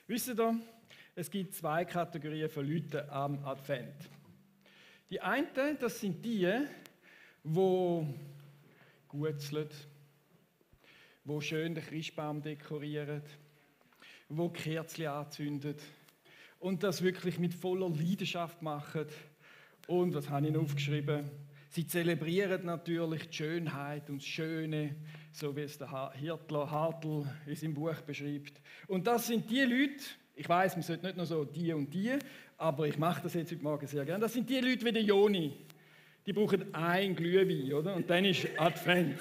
Wisst ihr, es gibt zwei Kategorien von Leuten am Advent. Die einen, das sind die gutzeln, die schön den Christbaum dekorieren, die Kerzen anzünden und das wirklich mit voller Leidenschaft machen. Und was habe ich noch aufgeschrieben? Sie zelebrieren natürlich die Schönheit und das Schöne, so wie es der Hartl in seinem Buch beschreibt. Und das sind die Leute, ich weiß, man sollte nicht nur so die und die, aber ich mache das jetzt heute Morgen sehr gerne. Das sind die Leute wie der Joni. Die brauchen ein Glühwein, oder? Und dann ist Advent.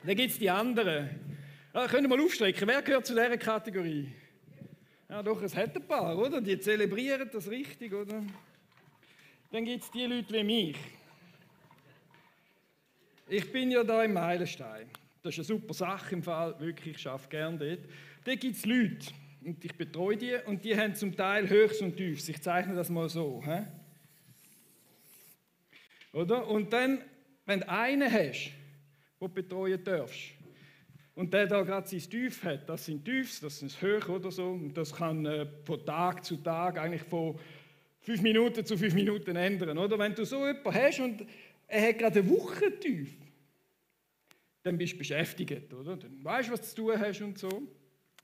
Dann gibt es die anderen. Ja, könnt ihr mal aufstrecken, wer gehört zu dieser Kategorie? Ja doch, es hat ein paar, oder? Die zelebrieren das richtig, oder? Dann gibt es die Leute wie mich. Ich bin ja da im Meilenstein. Das ist eine super Sache im Fall, wirklich, ich arbeite gerne dort. Dort gibt es Leute, und ich betreue die, und die haben zum Teil Höchst und Tiefs. Ich zeichne das mal so. He? Oder? Und dann, wenn du einen hast, den du betreuen darfst, und der da gerade sein Tief hat, das sind Tiefs, das sind Höch oder so, und das kann von Tag zu Tag eigentlich von 5 Minuten zu 5 Minuten ändern. Oder? Wenn du so jemanden hast und er hat gerade eine Woche tief, dann bist du beschäftigt. Oder? Dann weißt du, was du zu tun hast und so.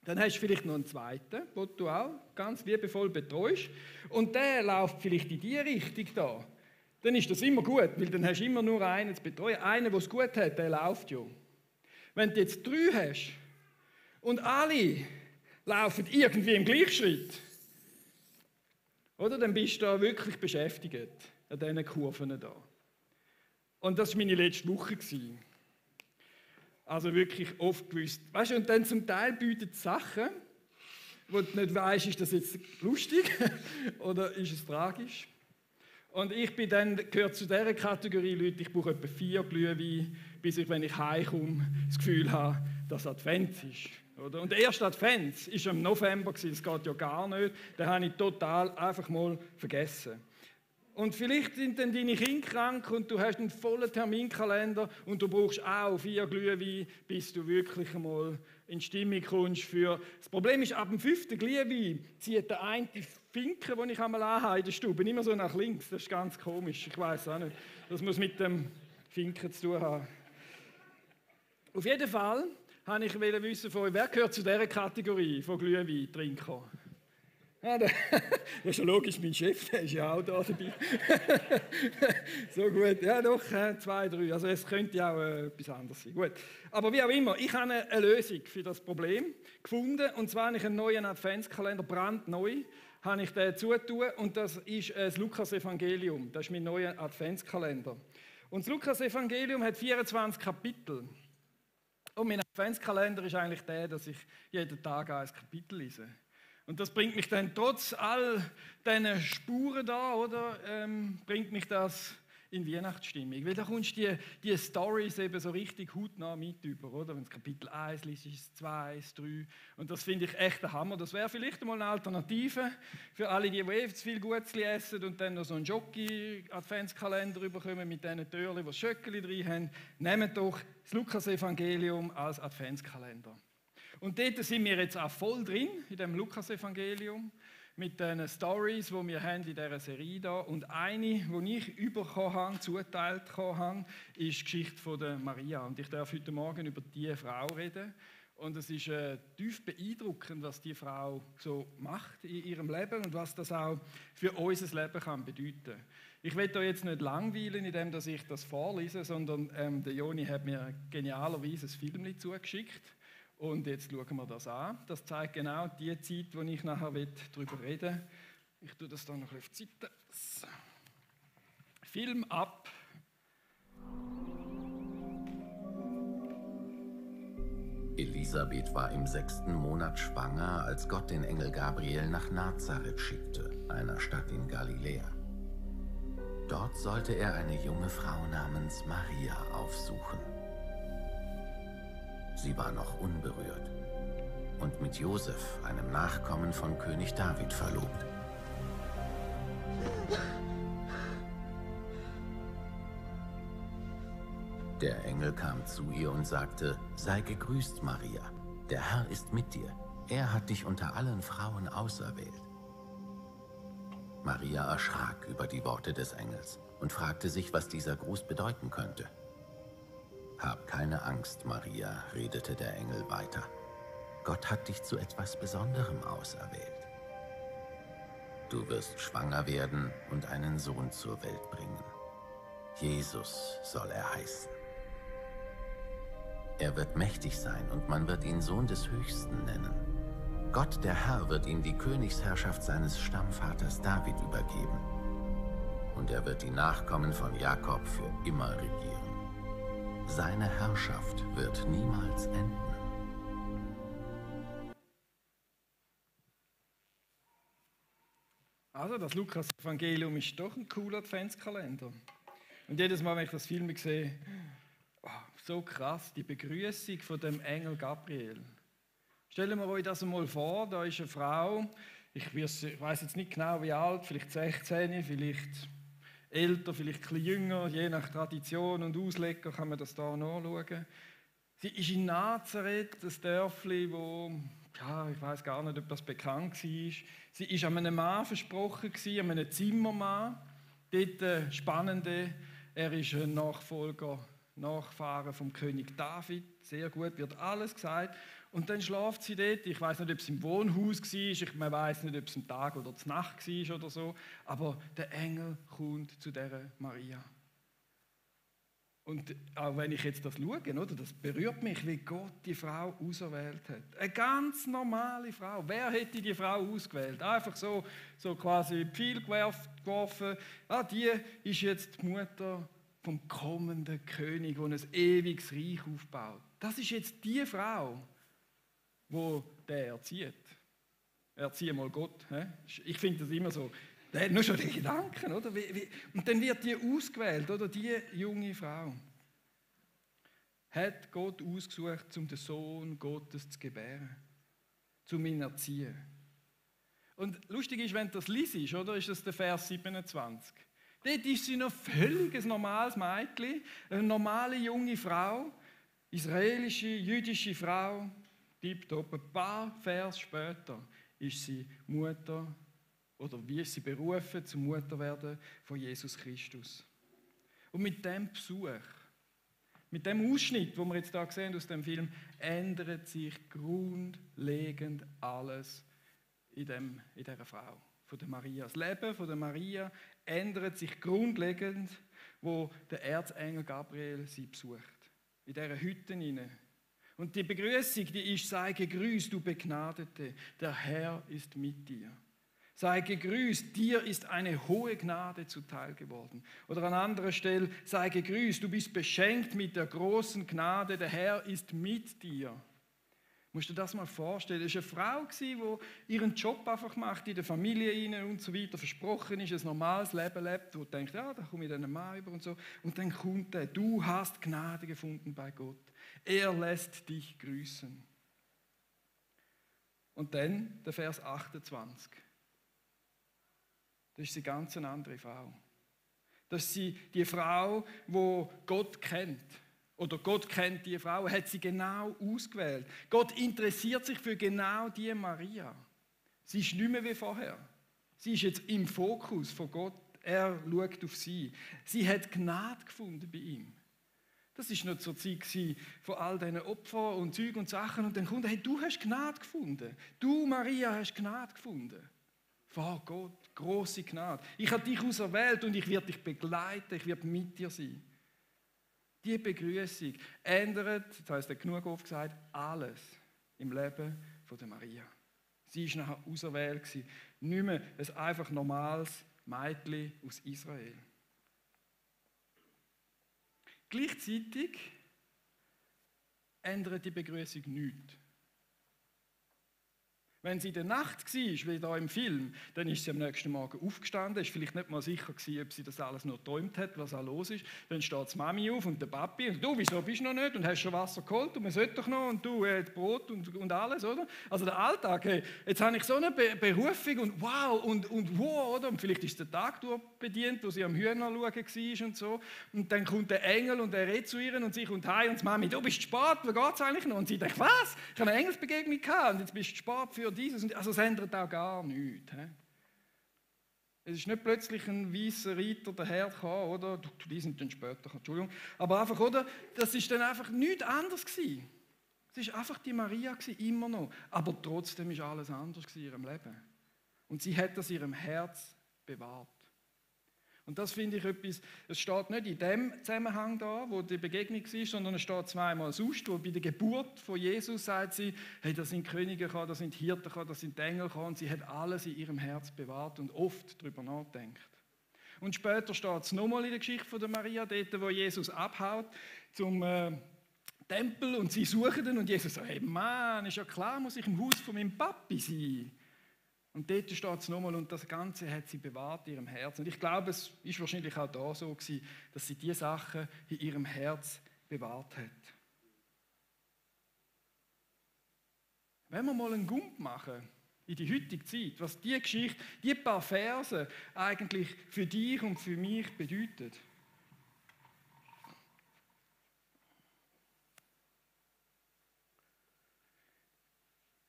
Dann hast du vielleicht noch einen zweiten, den du auch ganz liebevoll betreust. Und der läuft vielleicht in die Richtung da. Dann ist das immer gut, weil dann hast du immer nur einen zu betreuen. Einer, der es gut hat, der läuft ja. Wenn du jetzt 3 hast und alle laufen irgendwie im Gleichschritt, oder, dann bist du da wirklich beschäftigt an diesen Kurven da. Und das war meine letzte Woche. Also wirklich oft gewusst. Weißt du, und dann zum Teil bieten sie Sachen, wo du nicht weißt, ist das jetzt lustig oder ist es tragisch. Und ich gehöre zu dieser Kategorie Leute, ich brauche etwa 4 Glühwein, bis ich, wenn ich heimkomme, das Gefühl habe, dass Advent ist. Oder? Und der erste Advent war im November, das geht ja gar nicht, den habe ich total einfach mal vergessen. Und vielleicht sind dann deine Kinder krank und du hast einen vollen Terminkalender und du brauchst auch 4 Glühwein, bis du wirklich einmal in Stimmung kommst für... Das Problem ist, ab dem 5. Glühwein zieht der eine die Finken, die ich einmal anhabe in der Stube, immer so nach links. Das ist ganz komisch, ich weiß auch nicht. Das muss mit dem Finken zu tun haben. Auf jeden Fall wollte ich wissen von euch, wer gehört zu dieser Kategorie von Glühwein-Trinker? Ja, das ist ja logisch, mein Chef, der ist ja auch da dabei. So gut, ja doch, 2, 3, also es könnte auch etwas anderes sein. Gut. Aber wie auch immer, ich habe eine Lösung für das Problem gefunden, und zwar habe ich einen neuen Adventskalender, brandneu, habe ich den zugetan, und das ist das Lukas-Evangelium, das ist mein neuer Adventskalender. Und das Lukas-Evangelium hat 24 Kapitel. Und mein Adventskalender ist eigentlich der, dass ich jeden Tag ein Kapitel lese. Und das bringt mich dann trotz all diesen Spuren da, oder, bringt mich das in Weihnachtsstimmung. Weil da kommst du die Storys eben so richtig hautnah mit über, oder? Wenn es Kapitel 1 liest, ist es 2, 3. Und das finde ich echt ein Hammer. Das wäre vielleicht mal eine Alternative für alle, die zu viel Gutzli essen und dann noch so einen Jockey-Adventskalender bekommen mit diesen Türchen, die Schöckeli drin haben. Nehmt doch das Lukas-Evangelium als Adventskalender. Und dort sind wir jetzt auch voll drin, in dem Lukas-Evangelium, mit den Stories, die wir haben in dieser Serie da. Und eine, die ich zugeteilt habe, ist die Geschichte von der Maria. Und ich darf heute Morgen über diese Frau reden. Und es ist tief beeindruckend, was die Frau so macht in ihrem Leben und was das auch für unser Leben kann bedeuten. Ich will da jetzt nicht langweilen, indem ich das vorlese, sondern der Joni hat mir genialerweise ein Film zugeschickt. Und jetzt schauen wir das an. Das zeigt genau die Zeit, wo ich nachher darüber reden will. Ich tue das dann noch auf die Seite. So. Film ab. Elisabeth war im 6. Monat schwanger, als Gott den Engel Gabriel nach Nazareth schickte, einer Stadt in Galiläa. Dort sollte er eine junge Frau namens Maria aufsuchen. Sie war noch unberührt und mit Josef, einem Nachkommen von König David, verlobt. Der Engel kam zu ihr und sagte: Sei gegrüßt, Maria, der Herr ist mit dir. Er hat dich unter allen Frauen auserwählt. Maria erschrak über die Worte des Engels und fragte sich, was dieser Gruß bedeuten könnte. Hab keine Angst, Maria, redete der Engel weiter. Gott hat dich zu etwas Besonderem auserwählt. Du wirst schwanger werden und einen Sohn zur Welt bringen. Jesus soll er heißen. Er wird mächtig sein und man wird ihn Sohn des Höchsten nennen. Gott, der Herr, wird ihm die Königsherrschaft seines Stammvaters David übergeben. Und er wird die Nachkommen von Jakob für immer regieren. Seine Herrschaft wird niemals enden. Also, das Lukas-Evangelium ist doch ein cooler Adventskalender. Und jedes Mal, wenn ich das Film sehe, oh, so krass, die Begrüßung von dem Engel Gabriel. Stellen wir euch das einmal vor, da ist eine Frau, ich weiß jetzt nicht genau wie alt, vielleicht 16, vielleicht älter, vielleicht ein bisschen jünger, je nach Tradition und Ausleger kann man das da nachschauen. Sie ist in Nazareth, das Dörfli, wo, ja, ich weiß gar nicht, ob das bekannt war. Sie ist an einem Mann versprochen, an einem Zimmermann. Dort Spannende, er ist ein Nachfahre vom König David. Sehr gut, wird alles gesagt. Und dann schläft sie dort. Ich weiß nicht, ob es im Wohnhaus war, man weiß nicht, ob es am Tag oder zur Nacht war oder so. Aber der Engel kommt zu dieser Maria. Und auch wenn ich jetzt das schaue, oder, das berührt mich, wie Gott die Frau auserwählt hat. Eine ganz normale Frau. Wer hätte die Frau ausgewählt? Einfach so quasi Pfeil geworfen. Ah, die ist jetzt die Mutter vom kommenden König, der ein ewiges Reich aufbaut. Das ist jetzt die Frau, die der erzieht. Erziehe mal Gott. He? Ich finde das immer so. Der hat nur schon die Gedanken, oder? Und dann wird die ausgewählt, oder? Die junge Frau hat Gott ausgesucht, um den Sohn Gottes zu gebären, um ihn zu erziehen. Und lustig ist, wenn du das liest, oder? Ist das der Vers 27. Dort ist sie noch völlig ein normales Mädchen, eine normale junge Frau, israelische, jüdische Frau, tipptopp. Ein paar Vers später ist sie Mutter, oder wie ist sie berufen, zum Mutter werden von Jesus Christus. Und mit dem Besuch, mit dem Ausschnitt, den wir jetzt hier sehen aus dem Film, ändert sich grundlegend alles in dieser Frau, von der Maria. Das Leben von der Maria ändert sich grundlegend, wo der Erzengel Gabriel sie besucht. In dieser Hütte hinein. Und die Begrüßung, die ist: sei gegrüßt, du Begnadete, der Herr ist mit dir. Sei gegrüßt, dir ist eine hohe Gnade zuteil geworden. Oder an anderer Stelle: sei gegrüßt, du bist beschenkt mit der großen Gnade, der Herr ist mit dir. Musst du dir das mal vorstellen? Das war eine Frau, die ihren Job einfach macht, in der Familie rein und so weiter, versprochen ist, ein normales Leben lebt, wo denkt, ja, da komme ich dann Mann über und so. Und dann kommt er: du hast Gnade gefunden bei Gott. Er lässt dich grüßen. Und dann der Vers 28. Das ist eine ganz andere Frau. Das ist die Frau, die Gott kennt. Oder Gott kennt die Frau, hat sie genau ausgewählt. Gott interessiert sich für genau die Maria. Sie ist nicht mehr wie vorher. Sie ist jetzt im Fokus von Gott. Er schaut auf sie. Sie hat Gnade gefunden bei ihm. Das ist noch zur Zeit von all diesen Opfern und Zeug und Sachen. Und dann kommt er: hey, du hast Gnade gefunden. Du, Maria, hast Gnade gefunden. Vor Gott, grosse Gnade. Ich habe dich auserwählt und ich werde dich begleiten, ich werde mit dir sein. Die Begrüßung ändert, das heisst, er hat genug oft gesagt, alles im Leben von der Maria. Sie war nachher auserwählt, nicht mehr ein einfach normales Mädchen aus Israel. Gleichzeitig ändert die Begrüßung nichts. Wenn sie in der Nacht war, wie da im Film, dann ist sie am nächsten Morgen aufgestanden, ist vielleicht nicht mal sicher gewesen, ob sie das alles nur geträumt hat, was auch los ist. Dann steht die Mami auf und der Papi und du, wieso bist du noch nicht und hast schon Wasser geholt und man sollte doch noch und du, Brot und alles, oder? Also der Alltag, hey, jetzt habe ich so eine Berufung und wow und wow, oder? Und vielleicht ist der Tag durchbedient, wo sie am Hühner schauen war und so. Und dann kommt der Engel und er redet zu ihr und sie kommt heim und die Mami, du bist spät, wo geht's eigentlich noch? Und sie denkt, was? Ich habe eine Engelsbegegnung gehabt und jetzt bist du spät für dieses. Also es ändert auch gar nichts. He? Es ist nicht plötzlich ein weißer Reiter dahergekommen, oder? Die sind dann später, Entschuldigung. Aber einfach, oder? Das ist dann einfach nichts anderes gewesen. Es war einfach die Maria gewesen, immer noch. Aber trotzdem ist alles anders in ihrem Leben. Und sie hat das in ihrem Herz bewahrt. Und das finde ich etwas, es steht nicht in dem Zusammenhang da, wo die Begegnung war, sondern es steht zweimal sonst, wo bei der Geburt von Jesus sagt sie, hey, da sind Könige gekommen, da sind Hirten gekommen, da sind Engel gekommen, und sie hat alles in ihrem Herz bewahrt und oft darüber nachgedacht. Und später steht es nochmal in der Geschichte von der Maria, dort, wo Jesus abhaut zum Tempel und sie suchen ihn und Jesus sagt, hey Mann, ist ja klar, muss ich im Haus von meinem Papi sein. Und dort steht es nochmal, und das Ganze hat sie bewahrt in ihrem Herzen. Und ich glaube, es ist wahrscheinlich auch da so gewesen, dass sie diese Sachen in ihrem Herz bewahrt hat. Wenn wir mal einen Gump machen in die heutige Zeit, was die Geschichte, die paar Verse eigentlich für dich und für mich bedeutet.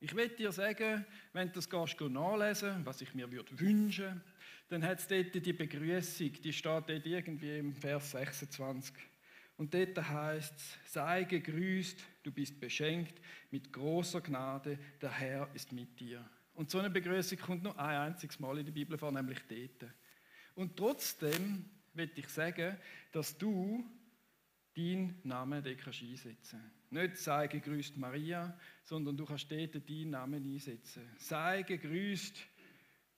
Ich will dir sagen, wenn du das nachlesen, was ich mir wünschen würde, dann hat es dort die Begrüßung, die steht dort irgendwie im Vers 26. Und dort heißt es, sei gegrüßt, du bist beschenkt mit großer Gnade, der Herr ist mit dir. Und so eine Begrüßung kommt nur ein einziges Mal in der Bibel vor, nämlich dort. Und trotzdem will ich sagen, dass du deinen Namen dort einsetzen kannst. Nicht sei gegrüßt Maria, sondern du kannst dort deinen Namen einsetzen. Sei gegrüßt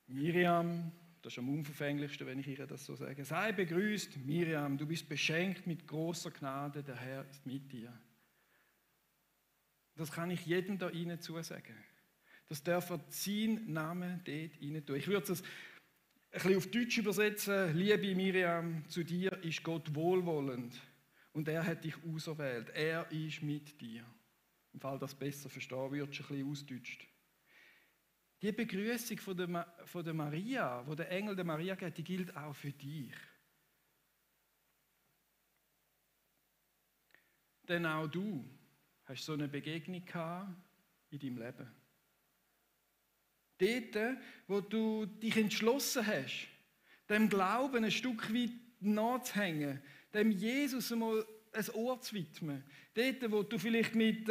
Miriam, das ist am unverfänglichsten, wenn ich ihr das so sage. Sei begrüßt Miriam, du bist beschenkt mit großer Gnade, der Herr ist mit dir. Das kann ich jedem da rein zusagen. Das darf er seinen Namen dort rein tun. Ich würde es ein bisschen auf Deutsch übersetzen. Liebe Miriam, zu dir ist Gott wohlwollend. Und er hat dich auserwählt. Er ist mit dir. Im Fall das besser verstehen würdest, ein bisschen ausdeutscht. Die Begrüßung von der Maria, die der Engel der Maria gibt, die gilt auch für dich. Denn auch du hast so eine Begegnung gehabt in deinem Leben. Dort, wo du dich entschlossen hast, dem Glauben ein Stück weit nachzuhängen, dem Jesus einmal ein Ohr zu widmen. Dort, wo du vielleicht mit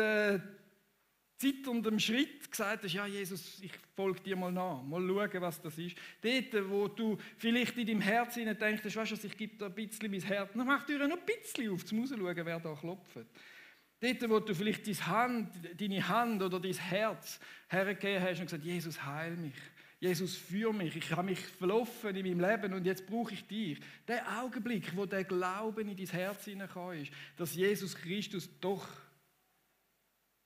zitterndem Schritt gesagt hast, ja Jesus, ich folge dir mal nach, mal schauen, was das ist. Dort, wo du vielleicht in deinem Herzen denkst, weißt du, ich gebe da ein bisschen mein Herz, dann mach die Tür noch ein bisschen auf, zum rausschauen, wer da klopft. Dort, wo du vielleicht deine Hand oder dein Herz hergegeben hast und gesagt, Jesus, heil mich. Jesus, führ mich, ich habe mich verlaufen in meinem Leben und jetzt brauche ich dich. Der Augenblick, wo der Glauben in dein Herz hineingekommen ist, dass Jesus Christus doch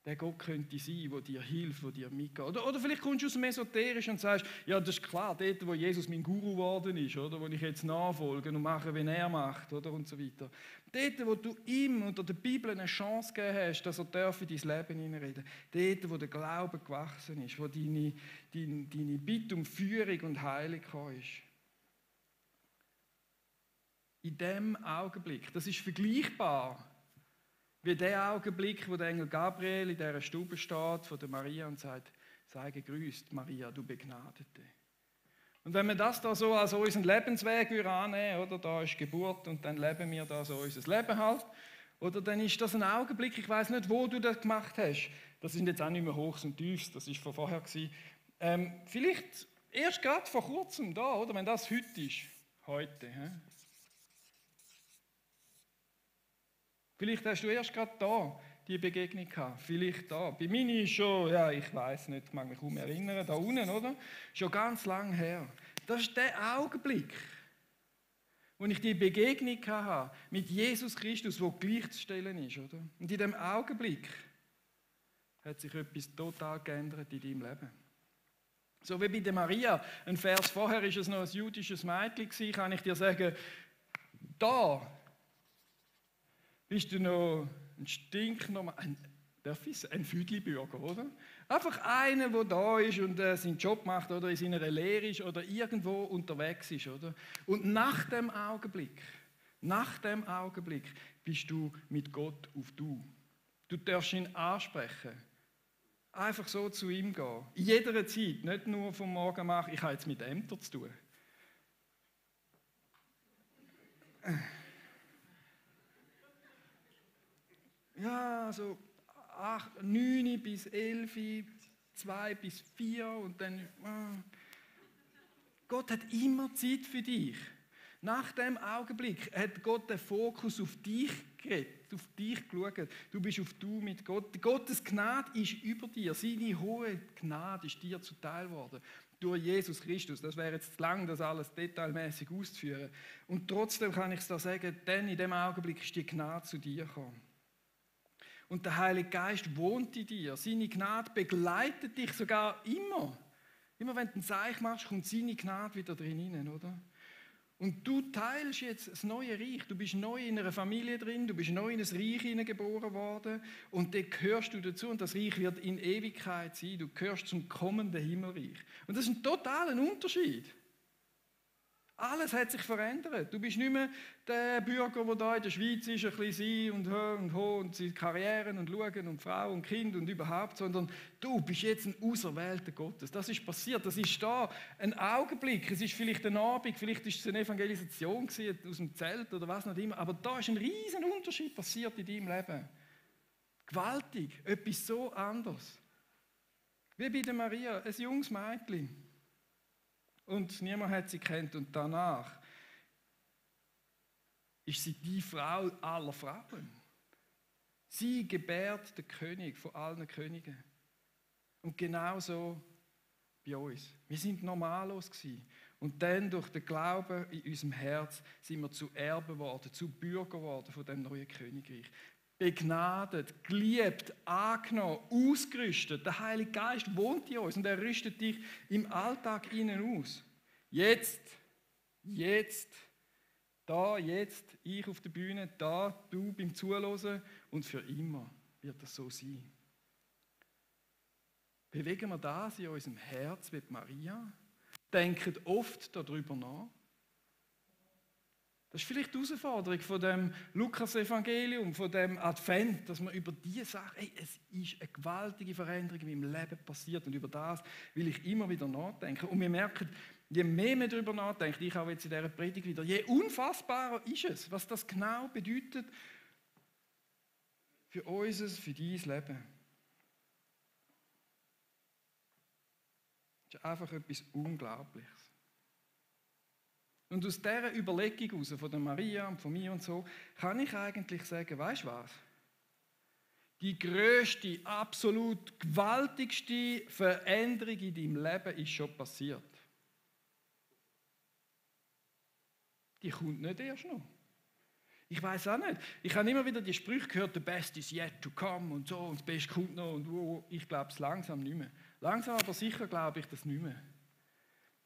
der Gott könnte sein, der dir hilft, der dir mitgeht. Oder vielleicht kommst du aus dem Esoterischen und sagst, ja, das ist klar, dort, wo Jesus mein Guru geworden ist, oder, wo ich jetzt nachfolge und mache, wie er macht, oder, und so weiter. Dort, wo du ihm oder der Bibel eine Chance gegeben hast, dass er in dein Leben hineinreden darf. Dort, wo der Glaube gewachsen ist, wo deine Bitte um Führung und Heilung gekommen ist. In dem Augenblick, das ist vergleichbar wie der Augenblick, wo der Engel Gabriel in dieser Stube steht von der Maria und sagt, sei gegrüßt, Maria, du Begnadete. Und wenn wir das da so als unseren Lebensweg annehmen, oder da ist Geburt und dann leben wir da so unser Leben halt, oder dann ist das ein Augenblick, ich weiß nicht, wo du das gemacht hast. Das sind jetzt auch nicht mehr Hochs und Tiefs, das war von vorher gewesen. Vielleicht erst gerade vor kurzem da, oder wenn das heute ist, heute. Vielleicht hast du erst gerade da die Begegnung gehabt. Vielleicht da. Bei mir ist schon, ja, ich weiß nicht, ich mag mich kaum erinnern, da unten, oder? Schon ganz lang her. Das ist der Augenblick, wo ich die Begegnung hatte mit Jesus Christus, wo gleichzustellen ist, oder? Und in dem Augenblick hat sich etwas total geändert in deinem Leben. So wie bei der Maria, ein Vers vorher war es noch ein jüdisches Mädchen, kann ich dir sagen, da bist du noch ein stinknormal, ein Füdli-Bürger, oder? Einfach einer, der da ist und seinen Job macht oder in seiner Lehre ist oder irgendwo unterwegs ist, oder? Und nach dem Augenblick bist du mit Gott auf Du. Du darfst ihn ansprechen. Einfach so zu ihm gehen. In jeder Zeit, nicht nur vom Morgen machen, ich habe jetzt mit Ämtern zu tun. Ja, so 9 bis 11, 2 bis 4 und dann... Gott hat immer Zeit für dich. Nach dem Augenblick hat Gott den Fokus auf dich geredet, auf dich geschaut. Du bist auf Du mit Gott. Gottes Gnade ist über dir. Seine hohe Gnade ist dir zuteil geworden. Durch Jesus Christus. Das wäre jetzt zu lang, das alles detailmäßig auszuführen. Und trotzdem kann ich es da sagen, denn in dem Augenblick ist die Gnade zu dir gekommen. Und der Heilige Geist wohnt in dir. Seine Gnade begleitet dich sogar immer. Immer wenn du einen Seich machst, kommt seine Gnade wieder drin hinein, oder? Und du teilst jetzt das neue Reich. Du bist neu in einer Familie drin, du bist neu in ein Reich hineingeboren worden und dann gehörst du dazu und das Reich wird in Ewigkeit sein. Du gehörst zum kommenden Himmelreich. Und das ist ein totaler Unterschied. Alles hat sich verändert. Du bist nicht mehr der Bürger, der da in der Schweiz ist, ein bisschen sein und seine Karrieren und schauen und Frau und Kind und überhaupt, sondern du bist jetzt ein Auserwählter Gottes. Das ist passiert, das ist da ein Augenblick. Es ist vielleicht ein Abend, vielleicht ist es eine Evangelisation aus dem Zelt oder was noch immer, aber da ist ein riesen Unterschied passiert in deinem Leben. Gewaltig, etwas so anderes. Wie bei der Maria, ein junges Mädchen. Und niemand hat sie kennt. Und danach ist sie die Frau aller Frauen. Sie gebärt den König von allen Königen. Und genauso bei uns. Wir sind normallos gewesen. Und dann durch den Glauben in unserem Herz sind wir zu Erben geworden, zu Bürger geworden von dem neuen Königreich. Begnadet, geliebt, angenommen, ausgerüstet. Der Heilige Geist wohnt in uns und er rüstet dich im Alltag innen aus. Jetzt, ich auf der Bühne, da, du beim Zuhören und für immer wird das so sein. Bewegen wir das in unserem Herz wie Maria? Denken oft darüber nach? Das ist vielleicht die Herausforderung von dem Lukas-Evangelium, von dem Advent, dass man über diese Sache, es ist eine gewaltige Veränderung in meinem Leben passiert und über das will ich immer wieder nachdenken. Und wir merken, je mehr man darüber nachdenkt, ich auch jetzt in dieser Predigt wieder, je unfassbarer ist es, was das genau bedeutet für dein Leben. Das ist einfach etwas Unglaubliches. Und aus dieser Überlegung heraus, von der Maria und von mir und so, kann ich eigentlich sagen, weißt du was? Die grösste, absolut gewaltigste Veränderung in deinem Leben ist schon passiert. Die kommt nicht erst noch. Ich weiß auch nicht. Ich habe immer wieder die Sprüche gehört, the best is yet to come und so, und das Beste kommt noch und wow. Ich glaube es langsam nicht mehr. Langsam aber sicher glaube ich das nicht mehr.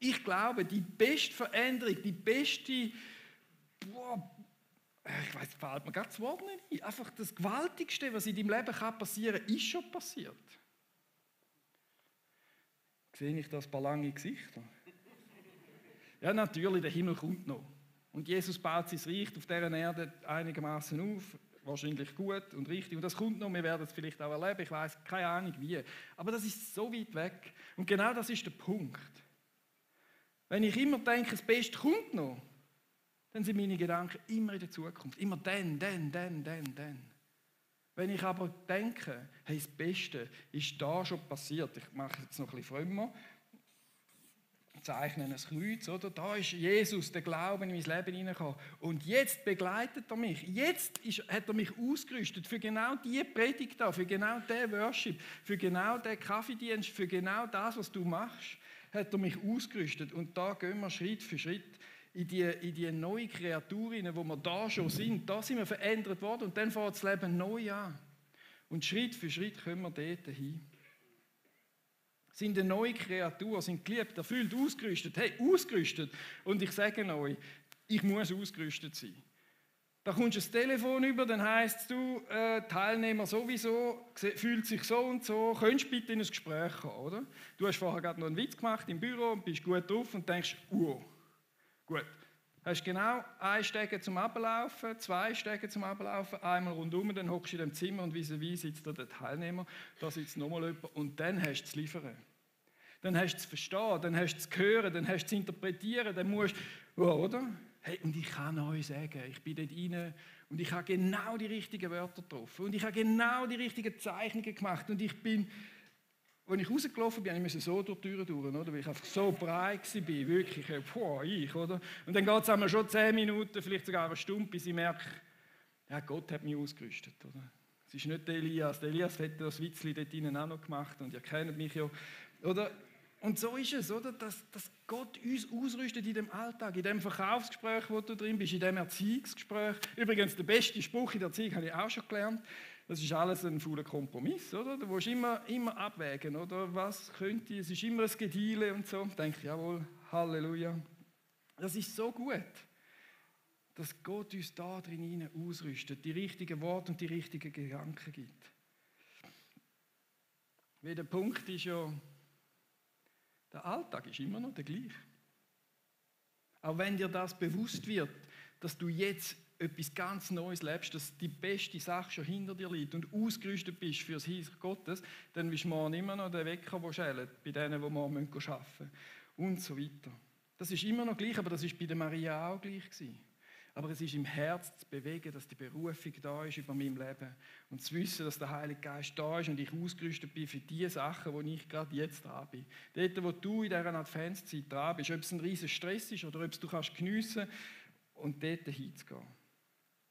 Ich glaube, die beste Veränderung, die beste, ich weiß, fällt mir gerade das Wort nicht ein. Einfach das Gewaltigste, was in deinem Leben passieren kann, ist schon passiert. Sehe ich das paar lange Gesichter? Ja, natürlich, der Himmel kommt noch. Und Jesus baut sein Reich auf dieser Erde einigermaßen auf. Wahrscheinlich gut und richtig. Und das kommt noch, wir werden es vielleicht auch erleben. Ich weiß keine Ahnung wie. Aber das ist so weit weg. Und genau das ist der Punkt. Wenn ich immer denke, das Beste kommt noch, dann sind meine Gedanken immer in der Zukunft. Immer dann. Wenn ich aber denke, hey, das Beste ist da schon passiert, ich mache jetzt noch ein bisschen frömmer, zeichne ein Kreuz, oder? Da ist Jesus, der Glaube in mein Leben hineingekommen. Und jetzt begleitet er mich. Jetzt hat er mich ausgerüstet für genau diese Predigt da, für genau diesen Worship, für genau diesen Kaffeedienst, für genau das, was du machst, hat er mich ausgerüstet. Und da gehen wir Schritt für Schritt in die neue Kreatur hinein, wo wir da schon sind. Da sind wir verändert worden und dann fängt das Leben neu an. Und Schritt für Schritt kommen wir dort hin. sind eine neue Kreatur, sind geliebt, erfüllt, ausgerüstet. Hey, ausgerüstet. Und ich sage euch, ich muss ausgerüstet sein. Da kommst du das Telefon über, dann heisst du, Teilnehmer sowieso, fühlt sich so und so, könntest bitte in ein Gespräch kommen, oder? Du hast vorher gerade noch einen Witz gemacht im Büro und bist gut drauf und denkst, gut. Hast genau 1 Stege zum Ablaufen, 2 Stege zum Ablaufen, einmal rundum, dann hockst du in dem Zimmer und vis-à-vis sitzt da der Teilnehmer, da sitzt nochmal jemand und dann hast du zu liefern. Dann hast du zu verstehen, dann hast du zu hören, dann hast du zu interpretieren, dann musst du, oder? Hey, und ich kann euch sagen, ich bin dort rein und ich habe genau die richtigen Wörter getroffen und ich habe genau die richtigen Zeichnungen gemacht und ich bin, als ich rausgelaufen bin, musste ich so durch die Türen durch, oder? Weil ich einfach so breit war, wirklich, oder? Und dann geht es einmal schon 10 Minuten, vielleicht sogar eine Stunde, bis ich merke, ja, Gott hat mich ausgerüstet, oder? Es ist nicht der Elias hat das Witzli dort drinnen auch noch gemacht und ihr kennt mich ja, oder? Und so ist es, oder? Dass Gott uns ausrüstet in dem Alltag, in dem Verkaufsgespräch, wo du drin bist, in dem Erziehungsgespräch. Übrigens, der beste Spruch in der Erziehung habe ich auch schon gelernt. Das ist alles ein fauler Kompromiss, oder? Du musst immer abwägen, oder? Was könnte, es ist immer ein Gediele und so. Ich denke, jawohl, Halleluja. Das ist so gut, dass Gott uns da drin ausrüstet, die richtigen Worte und die richtigen Gedanken gibt. Weil der Punkt ist ja, der Alltag ist immer noch der gleiche. Auch wenn dir das bewusst wird, dass du jetzt etwas ganz Neues lebst, dass die beste Sache schon hinter dir liegt und ausgerüstet bist für das Reich Gottes, dann bist du morgen immer noch der Wecker, der schellt, bei denen, die morgen arbeiten müssen und so weiter. Das ist immer noch gleich, aber das ist bei der Maria auch gleich gewesen. Aber es ist im Herz zu bewegen, dass die Berufung da ist über meinem Leben und zu wissen, dass der Heilige Geist da ist und ich ausgerüstet bin für die Sachen, wo ich gerade jetzt dran bin. Dort, wo du in dieser Adventszeit dran bist, ob es ein riesen Stress ist oder ob es du kannst geniessen und dort hinzugehen.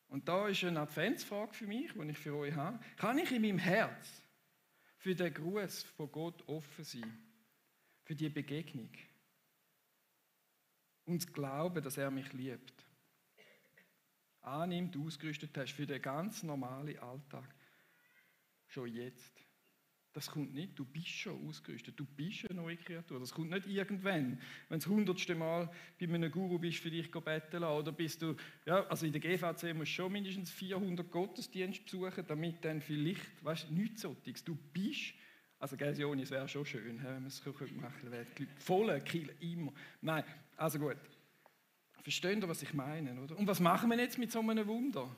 Und da ist eine Adventsfrage für mich, die ich für euch habe. Kann ich in meinem Herz für den Gruß von Gott offen sein? Für die Begegnung? Und zu glauben, dass er mich liebt? Annimmt, ausgerüstet hast für den ganz normalen Alltag. Schon jetzt. Das kommt nicht, du bist schon ausgerüstet, du bist eine neue Kreatur. Das kommt nicht irgendwann, wenn du das 100. Mal bei einem Guru bist, für dich beten lassen, oder bist du, ja, also in der GVC musst du schon mindestens 400 Gottesdienste besuchen, damit dann vielleicht, weißt du, nichts solches. Du bist, also Gäsioni, es wäre schon schön, wenn man es machen könnte, die Leute voll Kiel, immer. Nein, also gut. Versteht ihr, was ich meine? Oder? Und was machen wir jetzt mit so einem Wunder?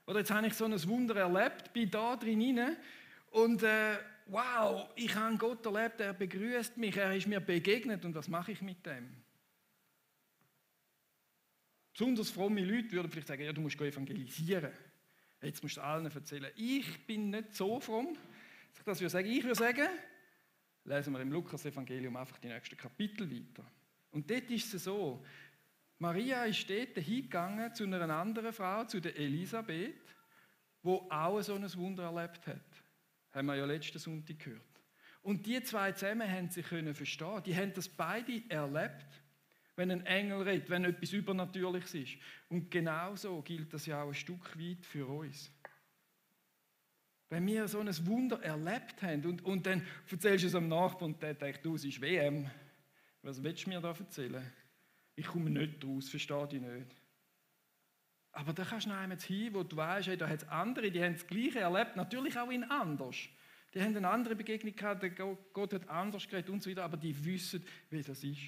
Oder jetzt habe ich so ein Wunder erlebt, bin da drin und wow, ich habe Gott erlebt, er begrüßt mich, er ist mir begegnet und was mache ich mit dem? Besonders fromme Leute würden vielleicht sagen, ja, du musst evangelisieren. Jetzt musst du allen erzählen. Ich bin nicht so fromm, dass ich das würde sagen. Ich würde sagen, lesen wir im Lukas-Evangelium einfach die nächsten Kapitel weiter. Und dort ist es so, Maria ist dort hingegangen zu einer anderen Frau, zu der Elisabeth, die auch so ein Wunder erlebt hat. Haben wir ja letzten Sonntag gehört. Und die zwei zusammen haben sich verstehen. Die haben das beide erlebt, wenn ein Engel redet, wenn etwas Übernatürliches ist. Und genauso gilt das ja auch ein Stück weit für uns. Wenn wir so ein Wunder erlebt haben und dann erzählst du es am Nachbarn und der denkt, du, es ist WM. Was willst du mir da erzählen? Ich komme nicht raus, verstehe dich nicht. Aber da kannst du noch einmal hin, wo du weißt, hey, da hat es andere, die haben das Gleiche erlebt, natürlich auch in anders. Die haben eine andere Begegnung gehabt, Gott hat anders geredet und so weiter, aber die wissen, wie das ist.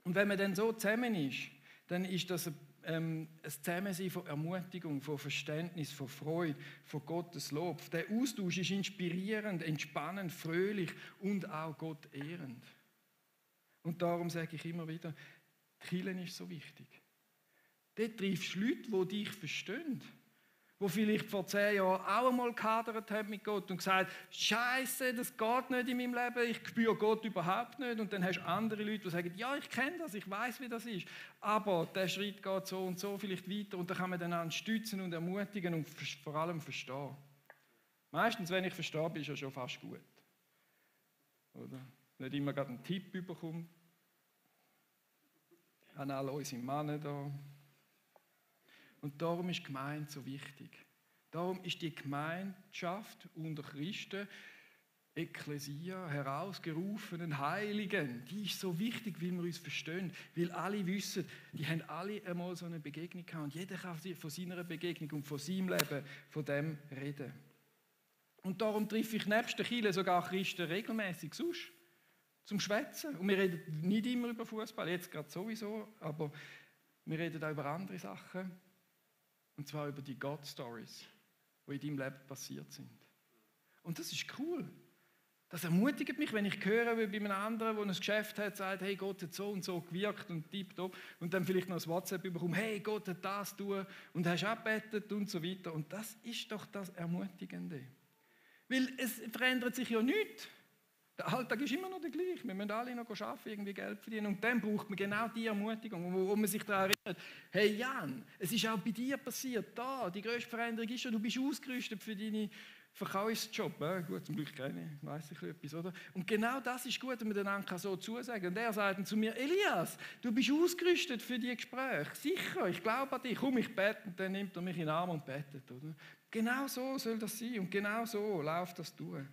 Und wenn man dann so zusammen ist, dann ist das ein Zusammensein von Ermutigung, von Verständnis, von Freude, von Gottes Lob. Der Austausch ist inspirierend, entspannend, fröhlich und auch Gott ehrend. Und darum sage ich immer wieder, die Kirche ist so wichtig. Dort triffst du Leute, die dich verstehen. Die vielleicht vor 10 Jahren auch einmal gehadert haben mit Gott und gesagt, Scheiße, das geht nicht in meinem Leben, ich spüre Gott überhaupt nicht. Und dann hast du andere Leute, die sagen, ja, ich kenne das, ich weiß, wie das ist. Aber der Schritt geht so und so vielleicht weiter und da kann man dann an stützen und ermutigen und vor allem verstehen. Meistens, wenn ich verstehe, ist ja schon fast gut. Oder? Nicht immer gerade einen Tipp bekommen. An alle unsere Männer da. Und darum ist die Gemeinde so wichtig. Darum ist die Gemeinschaft unter Christen Ekklesia, herausgerufenen Heiligen, die ist so wichtig, weil wir uns verstehen, weil alle wissen, die haben alle einmal so eine Begegnung gehabt und jeder kann von seiner Begegnung und von seinem Leben, von dem reden. Und darum treffe ich nebst der Kirche sogar Christen regelmäßig sonst zum Schwätzen. Und wir reden nicht immer über Fußball, jetzt gerade sowieso, aber wir reden auch über andere Sachen. Und zwar über die God-Stories, die in deinem Leben passiert sind. Und das ist cool. Das ermutigt mich, wenn ich höre, wie bei einem anderen, der ein Geschäft hat, sagt, hey, Gott hat so und so gewirkt und tipptopp. Und dann vielleicht noch ein WhatsApp bekommt, hey, Gott hat das tun und hast abgebetet und so weiter. Und das ist doch das Ermutigende. Weil es verändert sich ja nichts. Der Alltag ist immer noch der gleiche. Wir müssen alle noch arbeiten, irgendwie Geld verdienen. Und dann braucht man genau die Ermutigung, wo man sich daran erinnert, hey Jan, es ist auch bei dir passiert, da, die grösste Veränderung ist schon, du bist ausgerüstet für deine Verkaufsjob. Gut, zum Glück keine, weiss ich etwas, oder? Und genau das ist gut, wenn man den anderen so zusagen kann. Und er sagt dann zu mir, Elias, du bist ausgerüstet für die Gespräche. Sicher, ich glaube an dich. Komm, ich bete. Und dann nimmt er mich in den Arm und betet, oder? Genau so soll das sein und genau so läuft das durch.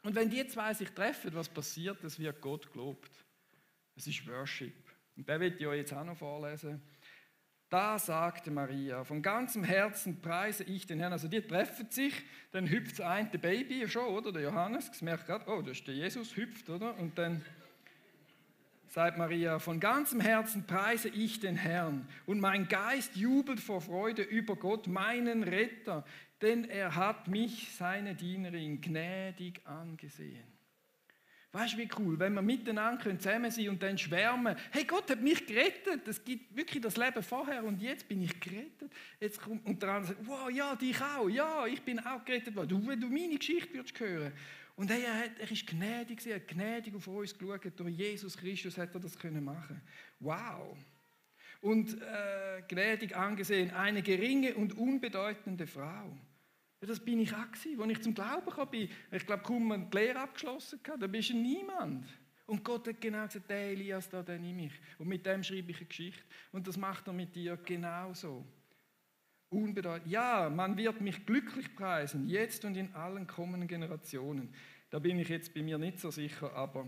Und wenn die zwei sich treffen, was passiert? Es wird Gott gelobt. Es ist Worship. Und den will ich euch jetzt auch noch vorlesen. Da sagte Maria, von ganzem Herzen preise ich den Herrn. Also die treffen sich, dann hüpft das eine Baby schon, oder? Der Johannes, das merkt gerade, oh, das ist der Jesus, hüpft, oder? Und dann sagt Maria, von ganzem Herzen preise ich den Herrn und mein Geist jubelt vor Freude über Gott, meinen Retter, denn er hat mich, seine Dienerin, gnädig angesehen. Weißt du, wie cool, wenn wir miteinander zusammen sein und dann schwärmen, hey, Gott hat mich gerettet, es gibt wirklich das Leben vorher und jetzt bin ich gerettet. Jetzt kommt, und der andere sagt, wow, ja, dich auch, ja, ich bin auch gerettet worden, wenn du meine Geschichte würdest hören. Und er ist gnädig, er hat gnädig auf uns geschaut, durch Jesus Christus hat er das machen. Wow. Und gnädig angesehen, eine geringe und unbedeutende Frau. Ja, das bin ich auch gewesen, als ich zum Glauben kam. Ich glaube, kaum man die Lehre abgeschlossen hat, da bist du niemand. Und Gott hat genau gesagt, der Elias, da, den nehme ich. Und mit dem schreibe ich eine Geschichte. Und das macht er mit dir genauso. Unbedeutend. Ja, man wird mich glücklich preisen, jetzt und in allen kommenden Generationen. Da bin ich jetzt bei mir nicht so sicher, aber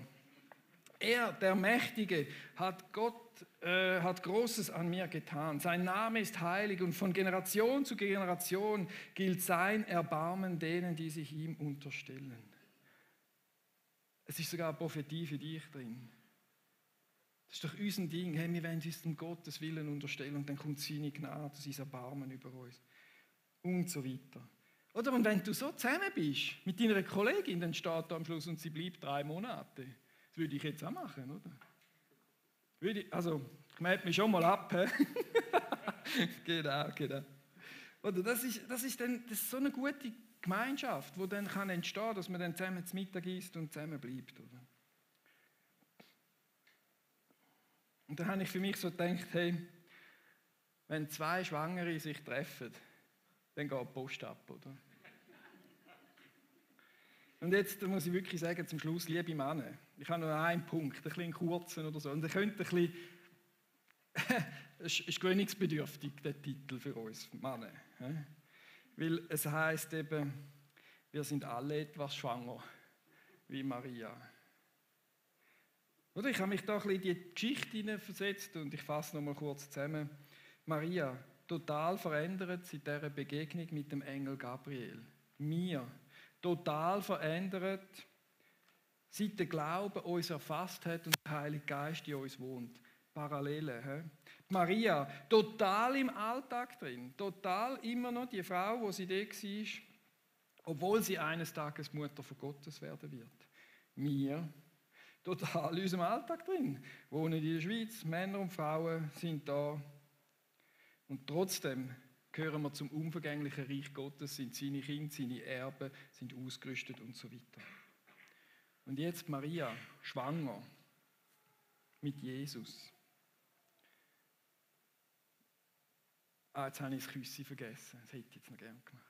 er, der Mächtige, hat Großes an mir getan. Sein Name ist heilig und von Generation zu Generation gilt sein Erbarmen denen, die sich ihm unterstellen. Es ist sogar eine Prophetie für dich drin. Das ist doch unser Ding. Hey, wir wollen uns dem Gottes Willen unterstellen und dann kommt seine Gnade, sein Erbarmen über uns. Und so weiter. Oder und wenn du so zusammen bist mit deiner Kollegin, dann steht da am Schluss und sie bleibt 3 Monate. Das würde ich jetzt auch machen, oder? Ich melde mich schon mal ab. Genau. Oder das ist so eine gute Gemeinschaft, die dann entstehen kann, dass man dann zusammen zu Mittag isst und zusammen bleibt, oder? Und da habe ich für mich so gedacht, hey, wenn 2 Schwangere sich treffen, dann geht die Post ab, oder? Und jetzt muss ich wirklich sagen, zum Schluss, liebe Männer, ich habe noch einen Punkt, ein bisschen kurzen oder so, und ihr könnt ein bisschen, es ist gewöhnungsbedürftig, der Titel für uns Männer. Weil es heisst eben, wir sind alle etwas schwanger, wie Maria. Oder ich habe mich da ein bisschen in die Geschichte hineinversetzt und ich fasse noch mal kurz zusammen. Maria, total verändert seit dieser Begegnung mit dem Engel Gabriel. Mir, total verändert, seit der Glaube uns erfasst hat und der Heilige Geist in uns wohnt. Parallelen. Maria, total im Alltag drin, total immer noch die Frau, wo sie da war, obwohl sie eines Tages Mutter von Gottes werden wird. Wir, total in unserem Alltag drin, wohnen in der Schweiz, Männer und Frauen sind da und trotzdem gehören wir zum unvergänglichen Reich Gottes, sind seine Kinder, seine Erben, sind ausgerüstet und so weiter. Und jetzt Maria, schwanger mit Jesus. Jetzt habe ich das Küssi vergessen, das hätte ich jetzt noch gerne gemacht.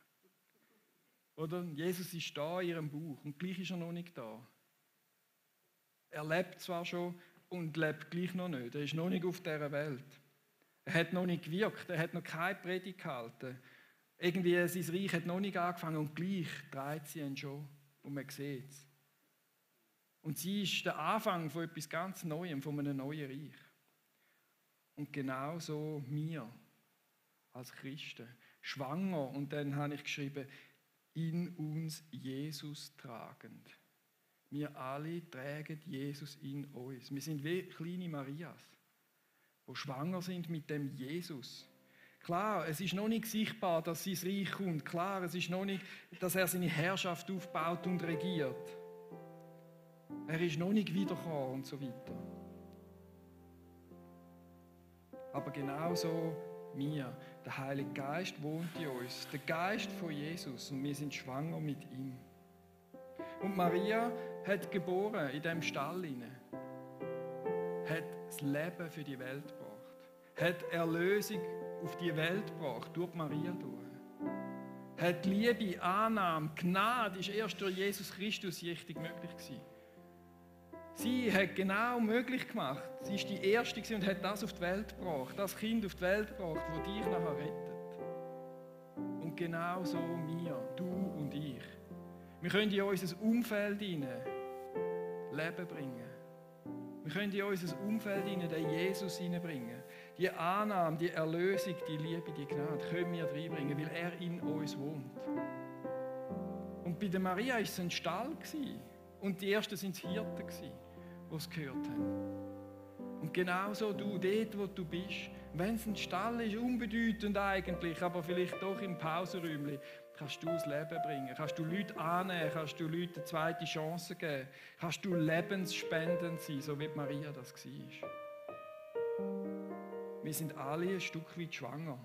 Oder? Jesus ist da in ihrem Bauch und gleich ist er noch nicht da. Er lebt zwar schon und lebt gleich noch nicht. Er ist noch nicht auf dieser Welt. Er hat noch nicht gewirkt, er hat noch keine Predigt gehalten. Irgendwie sein Reich hat noch nicht angefangen und gleich trägt sie ihn schon und man sieht es. Und sie ist der Anfang von etwas ganz Neuem, von einem neuen Reich. Und genauso wir als Christen, schwanger, und dann habe ich geschrieben, in uns Jesus tragend. Wir alle tragen Jesus in uns. Wir sind wie kleine Marias, die schwanger sind mit dem Jesus. Klar, es ist noch nicht sichtbar, dass sein Reich kommt. Klar, es ist noch nicht, dass er seine Herrschaft aufbaut und regiert. Er ist noch nicht wiedergekommen und so weiter. Aber genauso wir, der Heilige Geist wohnt in uns, der Geist von Jesus, und wir sind schwanger mit ihm. Und Maria hat geboren in diesem Stall hinein, hat das Leben für die Welt gebracht, hat Erlösung auf die Welt gebracht, durch Maria durch. Hat Liebe, Annahme, Gnade, ist erst durch Jesus Christus richtig möglich gewesen. Sie hat genau möglich gemacht. Sie ist die Erste und hat das auf die Welt gebracht, das Kind auf die Welt gebracht, das dich nachher rettet. Und genau so wir, du und ich. Wir können in unser Umfeld hinein Leben bringen. Wir können in unser Umfeld hinein den Jesus hineinbringen. Die Annahme, die Erlösung, die Liebe, die Gnade können wir reinbringen, weil er in uns wohnt. Und bei der Maria war es ein Stall. Und die Ersten waren Hirten, die es gehört haben. Und genauso du, dort wo du bist, wenn es ein Stall ist, unbedeutend eigentlich, aber vielleicht doch im Pausenräumchen, kannst du das Leben bringen, kannst du Leute annehmen, kannst du Leuten eine zweite Chance geben, kannst du lebensspendend sein, so wie Maria das war. Wir sind alle ein Stück weit schwanger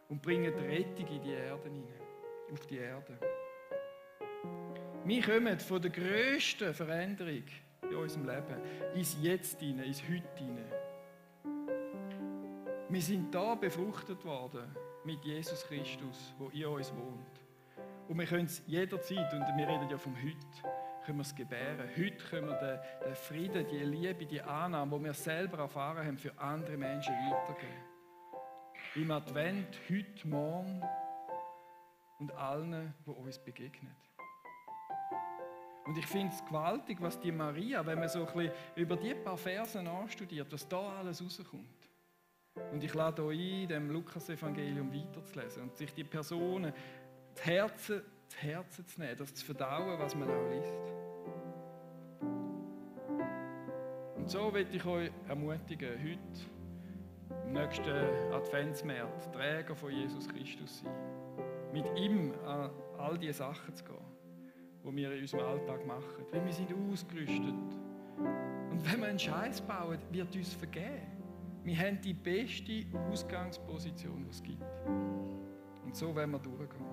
und bringen die Rettung in die Erde hinein, auf die Erde. Wir kommen von der grössten Veränderung in unserem Leben ins Jetzt hinein, ins Heute hinein. Wir sind da befruchtet worden mit Jesus Christus, der in uns wohnt. Und wir können es jederzeit, und wir reden ja vom Heute, können wir es gebären. Heute können wir den Frieden, die Liebe, die Annahme, die wir selber erfahren haben, für andere Menschen weitergeben. Im Advent, heute, morgen und allen, die uns begegnen. Und ich finde es gewaltig, was die Maria, wenn man so ein bisschen über die paar Versen anstudiert, was da alles rauskommt. Und ich lade euch ein, dem Lukas-Evangelium weiterzulesen und sich die Personen zu Herzen zu nehmen, das zu verdauen, was man auch liest. Und so möchte ich euch ermutigen, heute, im nächsten Adventsmärz, Träger von Jesus Christus sein. Mit ihm an all diese Sachen zu gehen, die wir in unserem Alltag machen. Weil wir sind ausgerüstet. Und wenn wir einen Scheiß bauen, wird uns vergeben. Wir haben die beste Ausgangsposition, die es gibt. Und so werden wir durchgehen.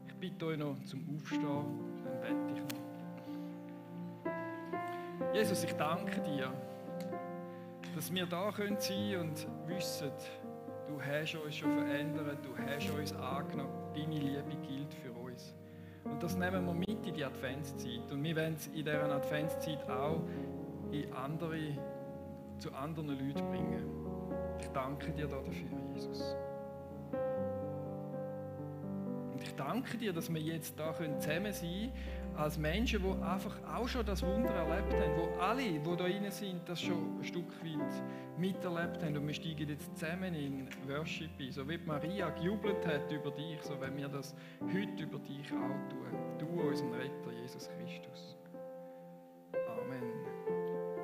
Ich bitte euch noch zum Aufstehen, dann bete ich noch. Jesus, ich danke dir, dass wir da sein können und wissen, du hast uns schon verändert, du hast uns angenommen, deine Liebe gilt für uns. Und das nehmen wir mit in die Adventszeit. Und wir wollen es in dieser Adventszeit auch zu anderen Leuten bringen. Ich danke dir dafür, Jesus. Und ich danke dir, dass wir jetzt da zusammen sein können, als Menschen, die einfach auch schon das Wunder erlebt haben, wo alle, die da rein sind, das schon ein Stück weit miterlebt haben. Und wir steigen jetzt zusammen in Worship ein. So wie Maria gejubelt hat über dich, so werden wir das heute über dich auch tun. Du, unseren Retter, Jesus Christus. Amen.